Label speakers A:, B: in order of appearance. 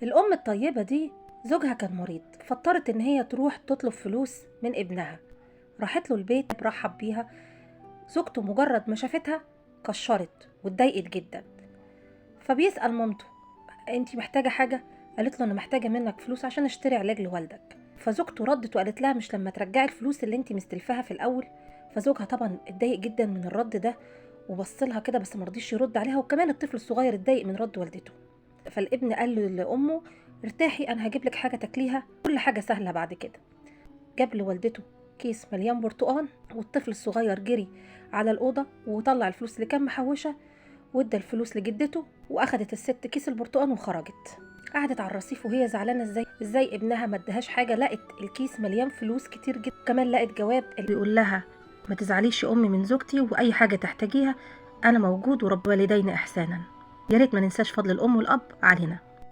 A: الأم الطيبة دي زوجها كان مريض، فاضطرت إن هي تروح تطلب فلوس من ابنها. راحت له البيت، رحب بيها. زوجته مجرد ما شافتها كشرت واتضايقت جدا. فبيسأل مامته: انتي محتاجة حاجة؟ قالت له: انا محتاجة منك فلوس عشان اشتري علاج لوالدك. فزوجته ردت وقالت لها: مش لما ترجعي الفلوس اللي انتي مستلفاها في الاول؟ فزوجها طبعا اتضايق جدا من الرد ده وبص لها كده بس مرضيش يرد عليها، وكمان الطفل الصغير اتضايق من رد والدته. فالابن قال لامه: ارتاحي، انا هجيب لك حاجة تاكليها، كل حاجة سهلة بعد كده. جاب لوالدته كيس مليان برتقان، والطفل الصغير جري على الاوضة وطلع الفلوس اللي كان محوشه وادى الفلوس لجدته، واخدت الست كيس البرتقان وخرجت. قعدت على الرصيف وهي زعلانة، ازاي ابنها ما ادهاش حاجة. لقت الكيس مليان فلوس كتير جدا، كمان لقت جواب بيقول لها: ما تزعليش يا امي من زوجتي، واي حاجة تحتاجيها انا موجود، ورب والدينا احسانا. يا ريت ما ننساش فضل الام والاب علينا.